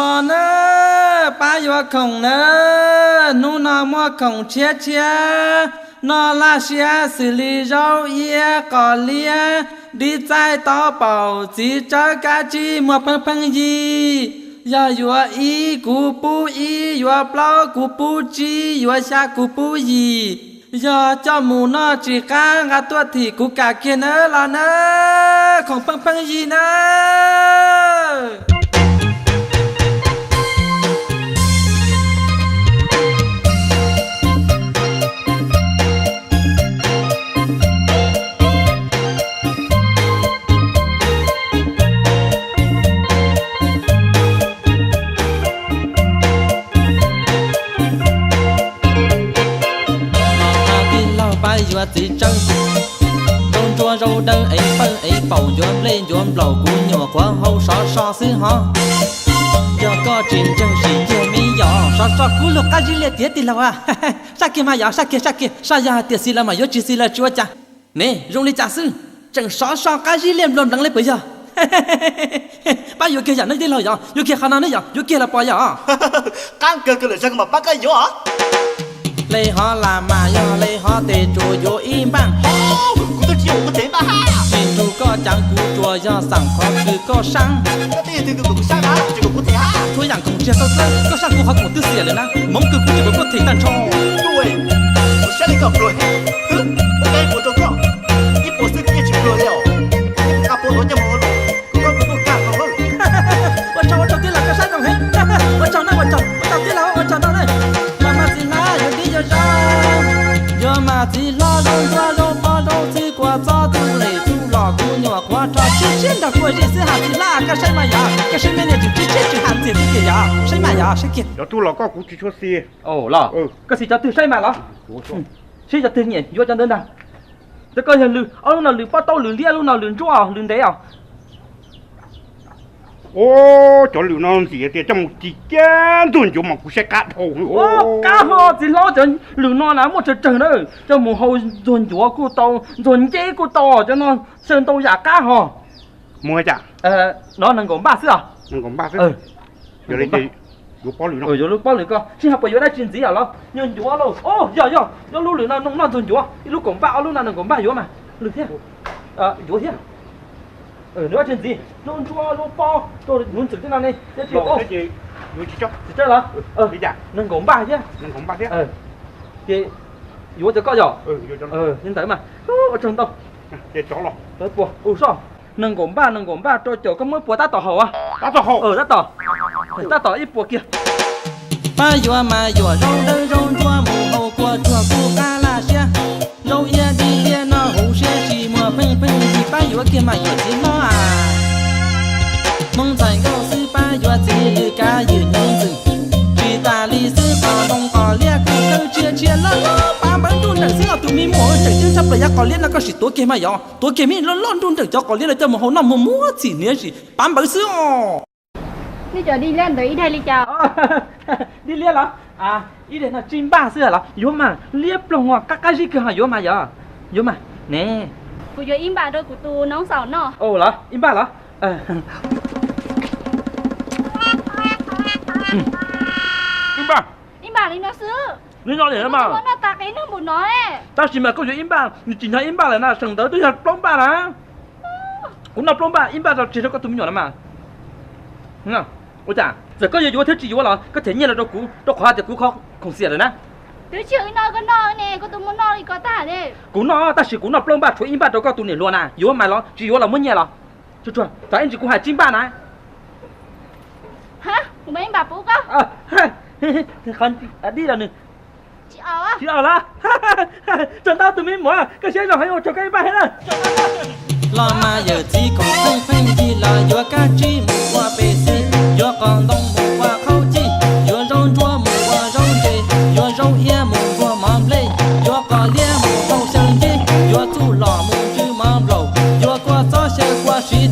Os na, pab yuav khoom na, hnub no muaj khoom tshiab tshiab, noj laj siab xws li zaub iab qos liab, dib txaij taub paum txiv tsawb kab tsib muag pheej pheej yig. Yog yuav ib kuv pub ib, yuav plaub kuv pub tsib, yuav xya kuv pub yim. Yog coj mus noj tsis qab nqa tuaj thim kuv kam kiag nawb los na, khoom pheej pheej yig na. Tij laug pab yuav txiv tsawb, zaub ntsuab zaub dawb ev pawj ev paum, ncuav nplej ncuav nplaum, kuv nyuam qhuav hau sov so xwb hov. Yog koj tsis ntseeg sim kiag me yom, sov so kub lug qab zib liaj tiav tij laug a. Saj kiag mas yom, saj kiag, saj kiag, saj yog hais tias xis lawm mas yuav tsis xis lawm tsis ua cas. Ne, zoo li cas xwb, tseem sov so qab zib liaj nplua npleev li puas yog? Pab yuav kiag yom nej tij laug yom, yuav kiag qhov no ne yom, yuav kiag los pos yom. Qab kawg kawg lawm, zoo mas pab koj yuav. Lej hov las mas yog lej hov tes tsuas yuav ib npaaj. Kuv twb tsis yog kuv them npaaj hab. Tsis nrug koj caav kuv tsuas yog xaam qhov kws koj saab. Txhua yaam khoom tsis yog koj saab, koj saab kuv qhov khoom twb xiam lawm na. Moov kws kuv tsis pum koj them tag nrho. Kuv saib li koj pluag, ib puas xwb kuv yeej tsis pluag li os. Nqa puas luav coj mus ua luam, kuv koj kuv kuj kaj tau lawm. Ua tsaug ua tsaug tij laug koj saib zoo heev. Ua tsaug na, ua tsaug, ua tsaug tij laug, ua tsaug ntau na. Los mas txiv hlob yuav dib yuav zaub, yuav mas txiv hlob zaub ntsuab zaub pob zaub txhwb kua txob txuj lem txuj lom kuv nyuam qhuav rho tshiab tshiab nrog kua zeb xwb has txiv hlob koj saib mas yom, koj saib me niam tseem tshiab tshiab tsis has ntxias xwb tiag yom, saib mas yom, saib kiag. Cov tug los koj kuv tsis tshua xis. Los, koj xis cov twg saib mas los. Saib cov twg nyiam yuav cov ntawd ntag. Cov koj yog lwm, ob lub no lwm pob taub lwm liab, lub no lwm ntsuab lwm ntev os. Cov lwm no ntxim tias coj mus ci ciab ntxuag ncuav mas kuv saib qab dhau. Qab ho txiv hlob, cov lwm no na muaj tsawg tsawg na, coj mus hau ntxuag ncuav kuj tau, ntxuag nceb kuj tau, cov no xyaw ntau yam qab ho. Mus cas? No nees nkaum npaj xwb os. Nees nkaum npaj xwb. Yuav lub pob lwm ko sib hais puas yuav dab tsi ntxiv os los? Ncuav lauj. Yog yog, yuav lub lwm no noj ntxuag ncuav, ib lub kaum npaj, ob lub no nees nkaum npaj yuav mas. Lwm thiab. Ncuav thiab. Nws dab tsi ntxiv, lub ntsuab lub pob rau hnuv ntxwm tej no ne. Tsis tso los? Nees nkaum npaj thiab. Ces yuav cov koj yog li ntawd mas. Ua tsaug ntau. Puas u soj, nees nkaum npaj, nees nkaum npaj rau caum koj muab puas tab tom haum. Tab tom, tab tom ib puas kiag. Pab yuav mas yuav zaub dawb zaub ntsuab mus hau kua tsuag kuj qab laj siab. Zaub iab dib liab no huv siab tsis muag pheej pheej yig, pab yuav kiag mas yuav txiv hlob a. Hmoob ntxhais nkauj xwb pab yuav txiv lwm kav ywm hnuv ntxwm. Tsis tas li xwb qos ntoo qos liab kuj kawg tshiab tshiab loj loj pab npawb nruj nreem xwb os tus me muam. Tseem ceeb tshaj plaws yav qos liab no koj sim tuav kiag mas yog, tuav kiag me loj loj nruj nreem cov qos liab no coj mus hau noj muag muab txhim hniav sim pab npawb xwb os. Nej cov dib liab ntawd ib daim li cas? Dib liab los? Ib daim no tsib npaj xwb los? Yuav mas, liab ploog qab qab zib kawg ho yuav mas yog. Yuav mas ne. Kuv yuav ib npaj rau kuv tus noob xaus noj. Los ib npaj los? Ib npaj li no xwb. Li no li mas. Noj tas qis neeg npaum no. Tab sis mas koj yuav ib npaj, nws tsis hnov ib npaj lawm na, seem ntawd twb yog plaub npaj na. Kuv noj plaub npaj, ib npaj rau tseg rau koj tus me nyuam no mas. Ua cas txawm koj yuav yuav thiab tsis yuav los koj them nyiaj los rau kuv, rau qhov tias kuv kho khoom xiam lawm na. Twb tsis yog wb noj, koj noj ne, koj twb muab noj li ko tag ne. Kuv noj tab sis kuv noj plaub npaj tshuav ib npaj rau koj tus niam hluas na, yuav mas los tsis yuav los muab nyiaj los. Tsuag tsuag, tsam ib ntsis kuv hais tsib npaj na. Kuv muab ib npaj pub koj. Dib los nws. Tsis aus los. Tsaug ntau tus me muam, koj siab zoo heev, ua tsaug koj ib npaj thiab na. Los mas yawm txiv khoom pheej pheej yig los yuav kab tsib mus ua pes xwb, yuav qos ntoo mus ua qhaub cij, yuav zaub ntsuab mus ua zaub ntse, yuav zaub iab mus ntxuag mov nplej, yuav qos liab mus hau xyaw nceb, yuav txuj lom mus ntsw mov nplaum, yuav kua txob xyaw kua siv